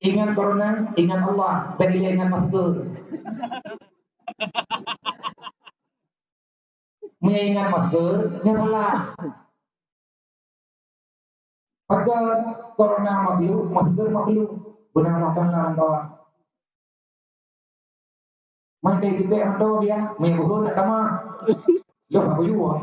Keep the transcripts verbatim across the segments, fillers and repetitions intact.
Ingat corona, ingat Allah, bèk lé ingat masker. Meunyo ingat masker, nyan salah. Pakai corona makhluk, masker makhluk. Beuna makan lam kawan. Makai tipek mantong dia, meunyo buhon nak tamah. Loh, aku jua.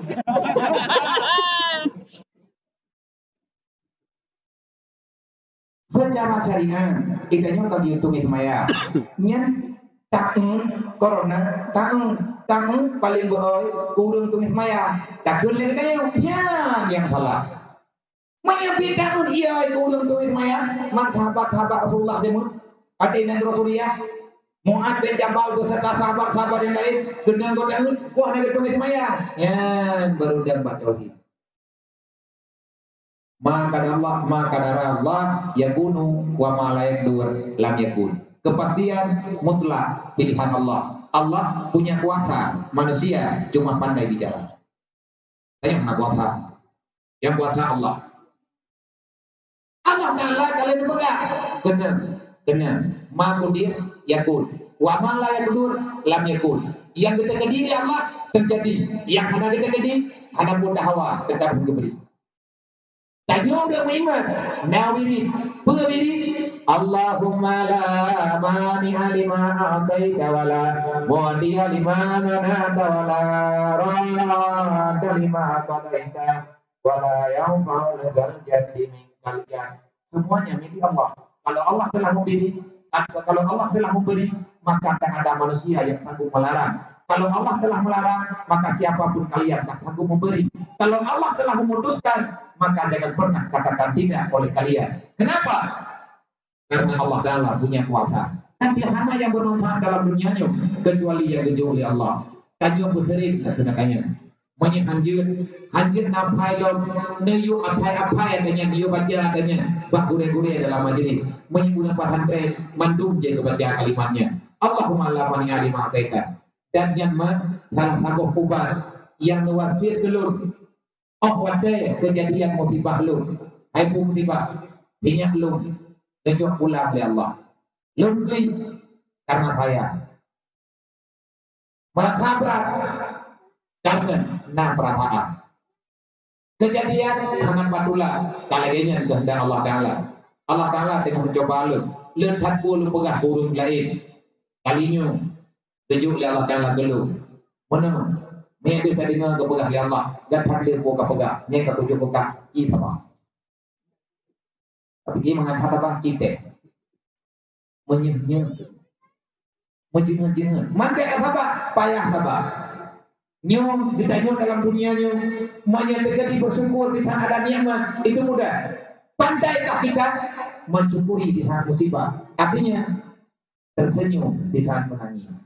Secara syariat, kita nyoe ka geuyue tumis maya. Nyan taun corona, taun, taun paling beuoi kureueng tumis maya. Takheun lé geutanyoe, nyan nyang salah. Meunyo pih taun iya kureueng tumis maya, man sahabat-sahabat Rasulullah jameun, até nyan Rasulullah, Mu'ad bin Jabal beserta sahabat-sahabat nyang laén, keunong geutanyoe, wah, na geutumis maya. Nyan baru dan bak tauhid. Ma qadarallah, ma qadarallah yakunu, wa ma la yaqdur lam yakun. Kepastian mutlak pilihan Allah. Allah punya kuasa, manusia cuma pandai bicara. Tanyong hana kuasa. Yang kuasa Allah. Allah Taala kalau dipeugah, kena, kena. Ma qadir yakun. Wa ma la yaqdur lam yakun. Yang kita kediri Allah terjadi. Yang hana kita kediri, hana pun dah hawa tetap geubri. Tanyoe ureueng meuiman, na wirid. Peue wirid? Allahumma la mani'a lima a'taita wa la mu'tiya lima mana'ta wa la radda lima qadaita wa la yanfa'u dzal jaddi minkal jadd. Semuanya milik Allah. Kalau Allah telah memberi, atau kalau Allah telah memberi, maka tak ada manusia yang sanggup melarang. Kalau Allah telah melarang, maka siapapun kalian tak sanggup memberi. Kalau Allah telah memutuskan, maka jangan pernah katakan tidak oleh kalian. Kenapa? Karena Allah Taala punya kuasa. Dan tiada yang bermanfaat dalam dunia nyoe kecuali yang geujok oleh Allah. Tanyoe beusering lah keunan tanyoe. Meunyoe hanjeuet, hanjeuet na aphai lom, neuyue aphai-aphai ata nyan, neuyue baca ata nyan bak gurée-gurée dalam majlis. Meunyoe ureueng pesantren, mandum jeuet geubaca kalimat nyan. Allahumma la mani'a lima a'taita. Dan nyan mah salah saboh ubat nyang neuwasiet keu lôn. Óh watée keujadian musibah lôn, hai peue musibah, ingat lôn, neujok pulang lé Allah. Lôn klik karena sayang. Meurasa brat karena na peurasaan. Keujadian hana patula, ka lagée nyan keuheundak Allah Taala. Allah Taala teungoh meucuba lôn. Lôn that peue lôn peugah keu ureueng laén. Kali nyoe, geujok lé Allah Taala keu lôn. Meunan, nyan deuh tadeungoe geupeugah lé Allah, gata lé peue kapeugah, nyan ka kujok peugah, ci saba. Tapi jih mangat that abah cit teh. Meunyeun-nyeun. Meujeungeut-jeungeut. Man bèk ka saba, payah saba. Nyoe geutanyoe dalam dunia nyoe, meunyoe teujadi bersyukur di saat ada nikmat, itu mudah. Pandai tak kita mensyukuri di saat musibah. Artinya, tersenyum di saat menangis.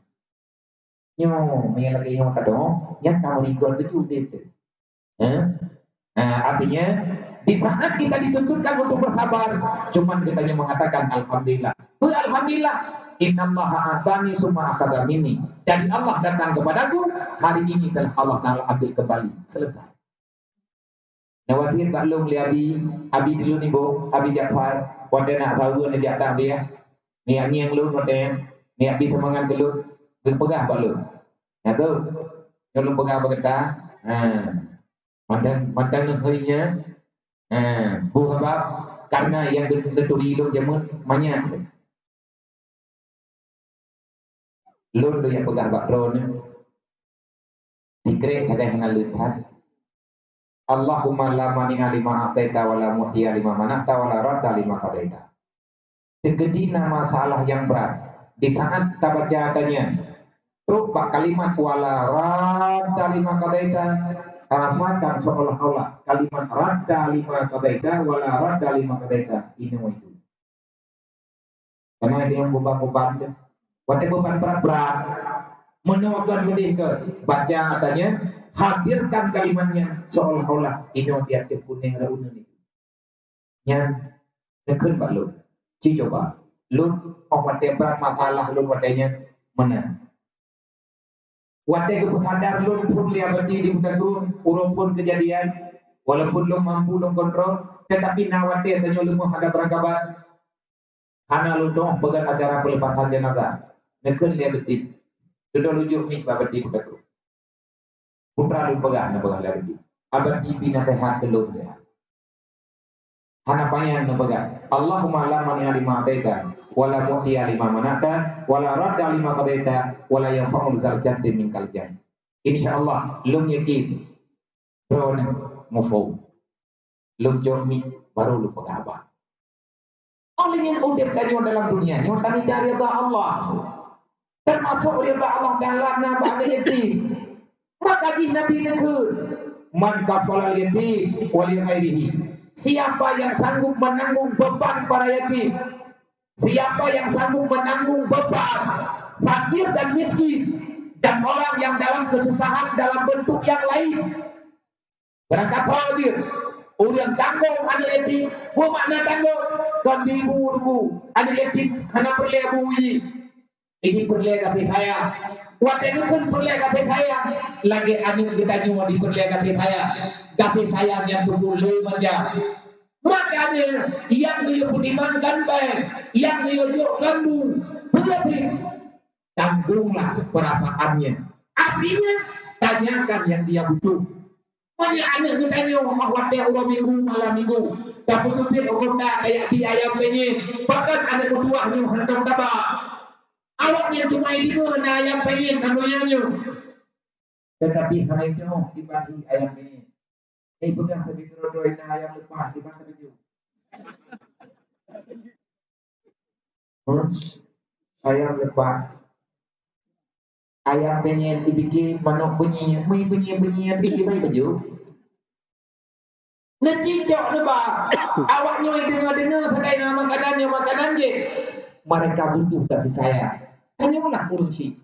Nyoe, meunyoe lagèe nyoe tadong, nyan ka meurigol laju udép teuh. Eh? Nah, artinya, di saat kita dituntutkan untuk bersabar, cuman kita hanya mengatakan, "Alhamdulillah." Peue alhamdulillah? "Innallaha a'tani summa akhadha minni." Dari Allah datang kepadaku, hari ini telah Allah Taala ambil kembali. Selesai. Neuwasiet bak lôn lé Abi, Abi di lôn iboh, Abi Jafar, watèe na saweue neujak takziah, neujak ngieng lôn watèe nyan, neujak bi seumangat keu lôn, geupeugah bak lôn. Nyan tu, nyoe lôn peugah bak gata, ha, mantong, mantong neuhôi nyan, ha, peue sabab, karena nyang geuturi lôn jameun manyak. Lôn lôn jak peugah bak droeneuh. Sikrek sagai hana leuet that. Allahumma la mani'a lima a'taita wa la mu'tiya lima mana'ta wa la radda lima qadaita. Teukeudi na masalah nyang brat. Di saat tabaca ata nyan, trok bak kalimat wa la radda lima qadaita, rasakan seolah-olah kalimat radda lima qadaita wa la radda lima qadaita inoe itu. Karena dia beban-beban tu. Watèe beban brat-brat, meunoe kon meudeh ke, baca ata nyan, hadirkan kalimat nyan seolah-olah inoe tiep-tiep kunéng rot uneun nyan. Nyan, neukheun bak lôn. Ci cuba. Lôn, óh watèe brat masalah lôn watèe nyan, meunan. Watèe geupeusadar lôn phôn lé Abati di Bukit Krueng, uroe phôn keujadian, walaupun lôn mampu lôn kontrol, tetapi na watèe tanyoe leumoh hana beurangkabat. Hana lôn dong peugah acara peulepasan jenazah. Neukheun lé Abati. Dudoe lôn jok mic bak Abati Putra Krueng. Putra lôn peugah, neupeugah lé Abati. Abati pih naseuhat keu lôn, ya. Hana panyang neupeugah, "Allahumma la mani'a lima a'taita, wa la mu'tiya lima mana'ta, wa la radda lima qadaita, wa la yanfa'u zal jaddi minkal jadd." Insya Allah, lôn yakin, droeneuh muphom. Lôn jok mic, baru lôn peugah haba. Óh lheueh nyan udeb tanyoe dalam dunia nyoe tamita ridha Allah. Teumasok ridha Allah Taala na bak aneuk yatim. Maka jih Nabi neukheun, "Man kafalal yatim wa li ghairihi." Siapa yang sanggup menanggung beban para yatim, siapa yang sanggup menanggung beban fakir dan miskin, dan orang yang dalam kesusahan dalam bentuk yang lain, Beurangkat ho jeuet, ureuëng tanggong aneuk yatim, peue makna tanggong? Kon di ibu nunggu, aneuk yatim hana peureulée bu jih. Jih peureulée gaséh sayang. Watée geukheun peureulée gaséh sayang, lagée aneuk geutanyoe dipeureulée gaséh sayang. Gaséh sayang nyang teupeue lé macam. Makanya, nyang geuyue peutimangkan bée, nyang geuyue jok kambu, peue? Tanggonglah perasaan nyan. Artinya, tanyakan yang dia butuh. Meunyoe aneuk geutanyoe óh watée uroe Minggu, malam Minggu, tapeuteubiet u kota tajak bie ayam penyet, pakon aneuk meutuwah nyoe hantom taba. Awaknyan teuma jideungoe na ayam penyet lam donya nyoe. Teutapi hai nyoe iban hi ayam penyet. Hei peugah sabe keudroe-droe na ayam leupah iban teupeuju. Hmm? Ayam leupah. Ayam penyet dipike manok beunyi, mui beunyi-beunyi dipike bai baju. Neucicok neuba. Awak nyoe deungoe-deungoe sagai na makanan nyoe makanan jih. Mereka butuh kasih sayang. Tanyolah ureuëng syiek.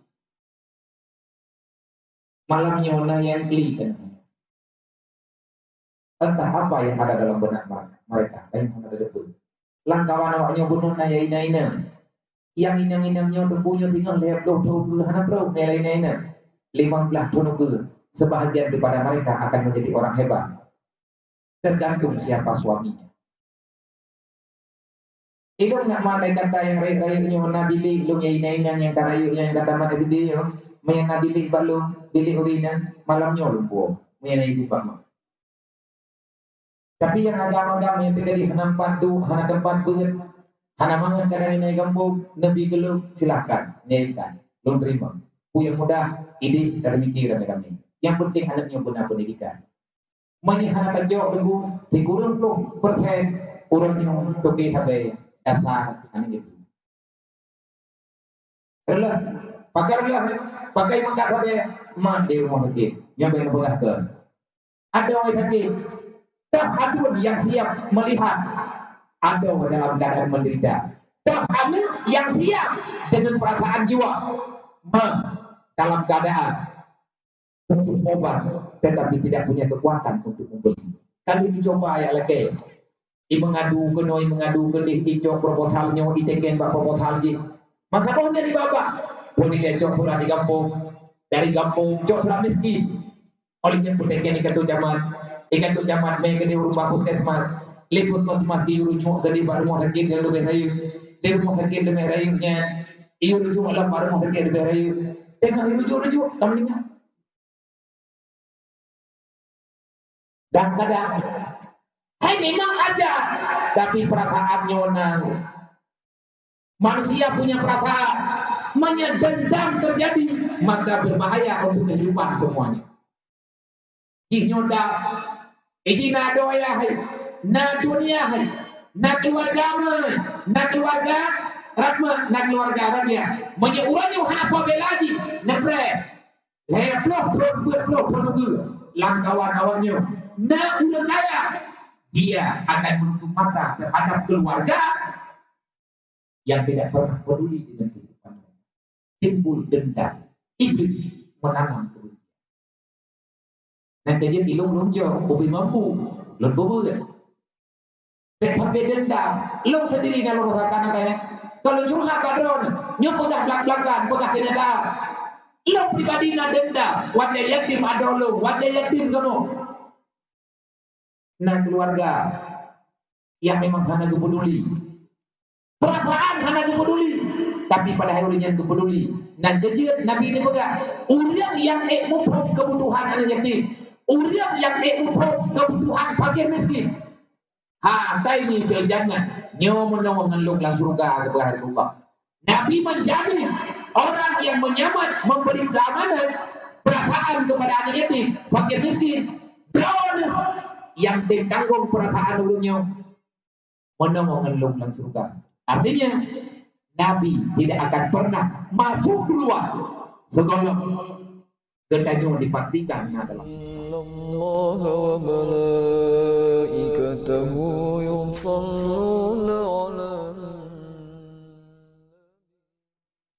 Malam nyoe na nyang klik. Entah apa yang ada dalam benak mereka, mereka, dan hana ada debu. Lam kawan awak nyoe bunoe na ya inong-inong. Yang inong-inong nyoe teungku nyoe singoh lhée ploh thon keu hana trok mela inong-inong. Lima belas thon keu sebahagian daripada mereka akan menjadi orang hebat. Tergantung siapa suaminya. Ilong nak mandai kata nyang rayeuk-rayeuk nyoe na bilék lôn nyang inong-inong nyang ka rayeuk nyang ka tamat S D nyoe. Meunyo na bilék bak lôn, bilék ureuëng inong, malam nyoe lôn puwoe. Meunyo na idin bak mak. Tapi nyang agam-agam nyang teugadih hana teumpat duek, hana teumpat beuet, hana mangat kadang inai gampông, neubi keu lôn, silahkan, nyan ikan. Lôn teurimong. Peue nyang mudah, ideh dan mikir ramé-ramé. Nyang penting aneuk nyoe beuna pendidikan. Meunyoe hana tacok deungon sikureueng ploh persen ureuëng nyoe toke sabe dasar aneuk itu. Reuloh, pakai reuloh, pakai meukat sabe mak di rumoh sakit. Nyoe bèk neupeugah keu. Adoe sakit. Toh aduen yang siap melihat adoe dalam keadaan menderita. Toh aneuk yang siap dengan perasaan jiwa. Ma dalam keadaan butuh obat, tetapi tidak punya kekuatan untuk membeli. Kan dicoba ya lagi. Imeungadu keunoe, imeungadu keudeh, icok proposal nyoe, iteken bak proposal jih. Masa boh nyan ibak-bak. Pun ilée cok surat di gampông. Dari gampông, cok surat miskin. Oleh nyan peuteken ikan tu camat. Ikan tu camat mé keudeh ureuëng bak puskesmas. Lé puskesmas di rujuk keudeh bak rumoh sakit nyang leubeh rayeuk. Di rumoh sakit leubeh rayeuk nyan, irujuk lam bak rumoh sakit leubeh rayeuk. Teungoh irujuk-rujuk, ka meuninggai. Dan kadang, hai memang aja, tapi perasaan nyoe na. Manusia punya perasaan, meunyo dendam terjadi, maka berbahaya untuk kehidupan semuanya. Jih nyoe dam, jih na donya hai, na dunia hai, na keluarga mai, na keluarga rahmat, na keluarga raja. Meunyo ureuëng nyoe hana soe bela jih, neupreh. Lhée ploh thon, peuet ploh thon ukeue lam kawan awak nyoe na ureuëng kaya, dia akan menutup mata terhadap keluarga yang tidak pernah peduli dengan kehidupan mereka. Timbul dendam. Iblis menanam kebencian. Nyang ka jeuet ilong lôn jok, ubé mampu, lôn beubuet. Bèk sampai dendam. Lôn sendiri na lôn rasakan ada, eh. Kalau curhat bak droeneuh, nyoe peugah belak-belakan, peugah kenyataan. Lôn pribadi na dendam, watèe yatim adoe lôn, watèe yatim kamoe. Na keluarga yang memang hana geupeduli. Peurasaan hana geupeuduli, tapi padahai ureuëng nyan geupeuduli. Nan keujeuet Nabi neupeugah, ureuëng nyang ék muphom keubutuhan aneuëk yatim, ureuëng nyang ék muphom keubutuhan fakir miskin, ha, taini fil jannah, nyoe meunoe ngon lôn lam syeuruga, geupeugah Rasulullah. Nabi menjamin orang yang menyelamat memberi keamanan perasaan kepada anak yatim, fakir miskin, droeneuh nyang tem tanggong perasaan ureuëng nyoe meunoe ngon lôn lam syeuruga. Artinya, Nabi tidak akan pernah masuk duluan segohlom geutanyoe dipastikan na dalam. إن الله وملائكته يصلون